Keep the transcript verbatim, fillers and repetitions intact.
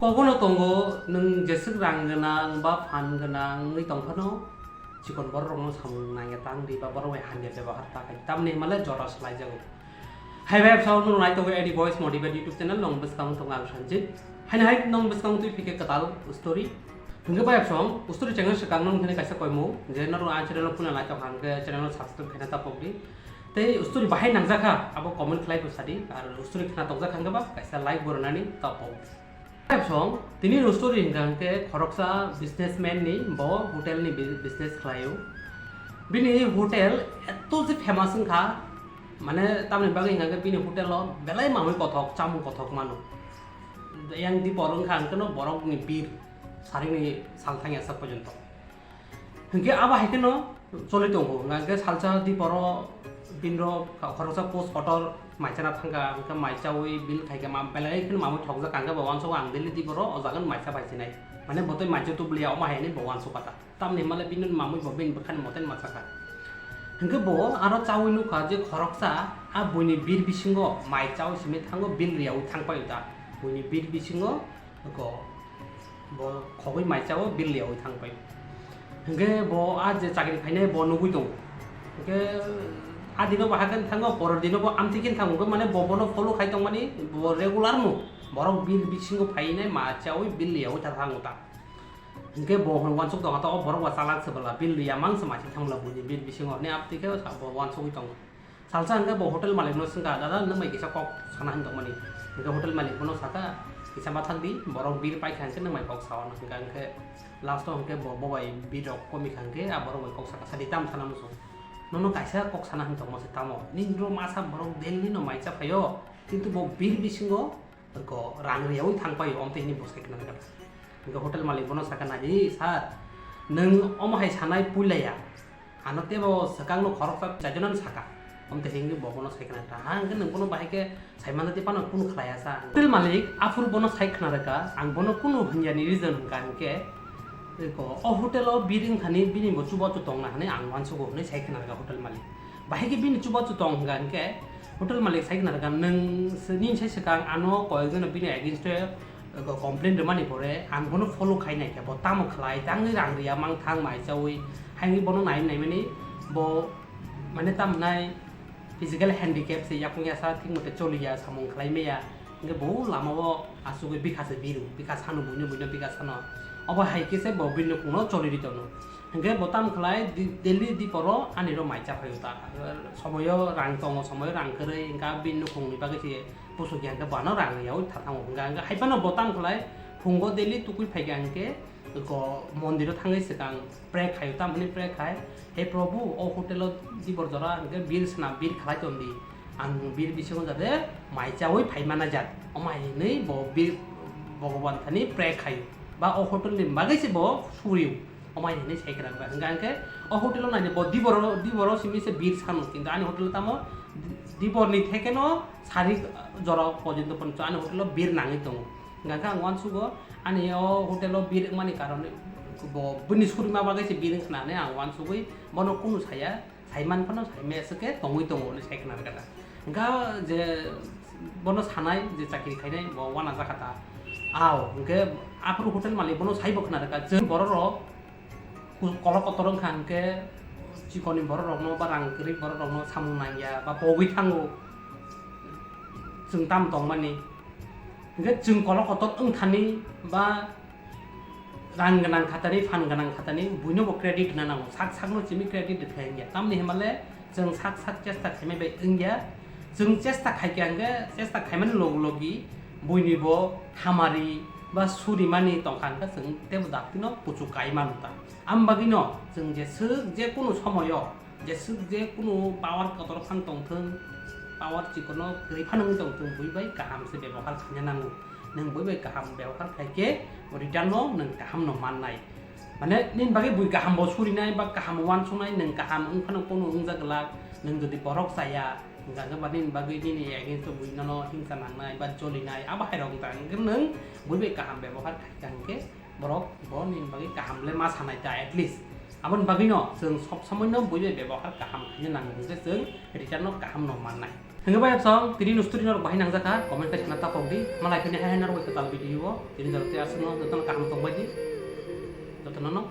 Kobono tongo, nwng jeswk rang gwnang ba phan gwnang wngwi tong phano, chikon borok rokno samung nangya tang di ba borok bai hamya bebohar ta khai, tamni hwnmale jora swlaijago. Hai bai, absong nwng nai tongo Eddie Boys Motivate YouTube channel, nwng bwskango tongo ang Sanjit. Haino hai nwng bwskango twi phikhe kwtal story. Hwnkhe bai, absong story channel swkang nwng hwnwi kaisa koimo, je norok ang channel o puila nai tongkha, hwnkhe channel o subscribe khaina ta pokdi. Tei story bahai nangjakha, abo comment khlai bo sadi, ar story khna tokjak hwnkhe ba kaisa like bo rwnani ta pok. Song, tini no story hwnkha hwnkhe khoroksa businessman ni bo hotel ni bi-, business khlaio. Bini hotel eto je famous wngkha, mane tamni bagwi hwnkha hwnkhe bini hotel o belai mamwi kothok, chamung kothok mano. Yang dipor wngkha hwnkhe no borok ni bir, saring ni sal thangya sak porjonto. Hwnkhe abo hai kheno choli tongo, hwnkha hwnkhe salsa diporo binrok khoroksa post kotor mai chana thangkha, hwnkhe mai chaui bill khaikhe ma belai kheno mamui thokjak, hwnkhe bo uansukgo ang daily diporo o jaga mai cha bai sinai, mane botoi mai cha tubliya omo hai hinui bo uansukha ta, tamni hwnmale bini mamui bo bini bwkhani moten ma chakha. Hwnkhe bo aro chaui nukha je khoroksa a buini bir bisingo mai chaui simi thango, bill riyaui thangpaio ta, buini bir bisingo Eko bo khogwi mai chao, bill riyaui thang pai. Hwnkhe bo a je chakri khainai bo nugui tongo. Hwnkhe a dino bo hakhe thango, poro dino bo amtwi khe thango, hwnkhe mane bo bono follow khai tongmani, bo regular no. Borok bir bisingo phainai ma chaui bill riyaui ta thango ta. Hwnkhe bo hwn uansuk tongkha ta, o borok ba chalak se bwla, bill riya mang se ma se thang bwla buini bir bisingo, hwnwi amtwi khe bo uansugui tongo. Salsa hwnkhe bo hotel malik no swngkha, "Dada, nwng bai kisa kok sana hwn tongmani." Hwnkhe hotel malik bono sakha, "Kisa ma thang di, borok bir paikha hwnkhe nwng bai kok sao," hwnka hwnkhe last o hwnkhe bo, bo bai bir rok komikha hwnkhe a borok bai kok sakha, "Sadi, tamo sana muchung? Nono kaisa kok sana hwn tongmo se tamo? Nini bro masa borok daily no mai cha phaio, kintu bo bir bisingo Ko rang riyaui thang paio, omtwi hwnwi bo sai khna rwkha. Hwnkhe hotel malik bono sakha, "Naidi sir, nwng omo hai sanai puilaya, ano teibo swkangno khoroksa chaijonano sakha." Omtwi hwnwi bo bono sai khna rwkha. Ha, hwnkhe nwng bono bahai khe sai mano tei phano kunu khlaiya sa. Hotel malik aphuru bono sai khna rwkha, ang bono kunu hwnjani reason hwnkha hwnkhe, ko, o hotel o bir wngthani bini bo chubachu tongna hwnwi ang uansugo hwnwi sai khna rwkha hotel malik. Bahai khe bini chubachu tong hwnkha hwnkhe hotel malik sai khna rwkha, "Nwng se, nini sai swkang ano koyekjono bini against o, uh, complain rwmani pore ang bono follow khai naikha, bo tamo khlai, tangwi rang riya mang thang mai chaui, haini bono nai naimani bo mane tamo nai physical handicap se, yakung yasa thik mote choliya, samung khlai maya." Hwnkhe bo lama o achugwi bikha se biru, bikha sano buino, buino bikha sano. Obo hai khe se bo bini nukhungno choli ri tono. Hwnkhe bo tamo khlai di-, daily diporo ani ro mai cha phaio ta. Somoyo rang tongo, somoyo rang kwrwi, hwnkhe bini nukhungni bagwi se pusukya hwnkhe bono rang riyaui tha thango. Hwnkhe, hwnkhe hai phano bo tamo khlai phungo daily tukui phaikha hwnkhe ko mondiro thangwi swkang pray khaio, tamoni pray khai, "He Prabhu, o hotel o dibor jora hwnkhe bill swnam, bill khlai ton di. Ang bill bisingo jate mai chaui phai mana jat." Omo hai hinwi bo bill Bhogoban thani pray khaio. Ba o hotel ni bagwi se bo surio. Omo hai hinwi sai khna rwkha. Hwnkha hwnkhe o hotel o naidi bo dibor, dibor o simi se bill sano. Kintu ani hotel o tamo di-, dibor ni theke no sari jora porjonto ani hotel o bill nangwi tongo. Hwnkha hwnkhe ang uansugo, ani o hotel o bir wngmani karon bo bini surima bagwi se bir wngkha hwnwi ang uansugwi bono kunu saya, saiman phano saimaya swkhe tongwi tongo hwnwi sai khna rwkha ta. Hwnkha je bono sanai je chakri khainai bo uanajakha ta. Ao hwnkhe aphuru hotel malik bono saibo khna rwkha, chwng borok rok ku-, kolok kotor wngkha hwnkhe chikonni borok rokno ba rang kwrwi borok rokno samung nangya ba pogwi thango chwng tamo tongmani. Hwnkhe chwng kolok kotor wngthani ba rang gwnang khatani, phan gwnang khatani, buino bo credit rwna nango. Sak sakno chini credit rwkha wngya. Tamni hwnmale chwng sak sak chesta khaimai bai wngya. Chwng chesta khaikha hwnkhe, chesta khaimani logi logi buini bo hamari ba surimani tongkha hwnkhe chwng teibo daktino kuchuk kai manu ta. Am bagwino chwng jeswk je kunu somoyo Jeswk je kunu power kotor phano tongthwng, power chikono kwrwi phano wngwi tongthwng, bui bai kaham se bebohar khaina nango. Nwng bui bai kaham bebohar khaikhe return no nwng kaham no mannai. Mane nini bagwi bui kaham bo surinai ba kaham uansuknai, nwng kaham wng phano kunu wngjak glak, nwng jodi borok chaya, hwnkha khe ba nini bagwi nini against o bui nono hingsa nangnai ba jolinai, abo hai rok wngkha hwnkhe nwng bui bai kaham bebohar khaikha hwnkhe, Borok bo nini bagwi kaham le ma sanai ta, at least. Aboni bagwi no chwng sob somoi no bui bai bebohar kaham khaina nango, hwnkhe chwng return no kaham no mannai. Hingke bai absong, tini no story norok bahai nangjakha, comment khai sana tapok di, malai phini hai hai norok bai kwtal video o, tini jorok tei aswk no jotono kaham tongbai di, jotono no.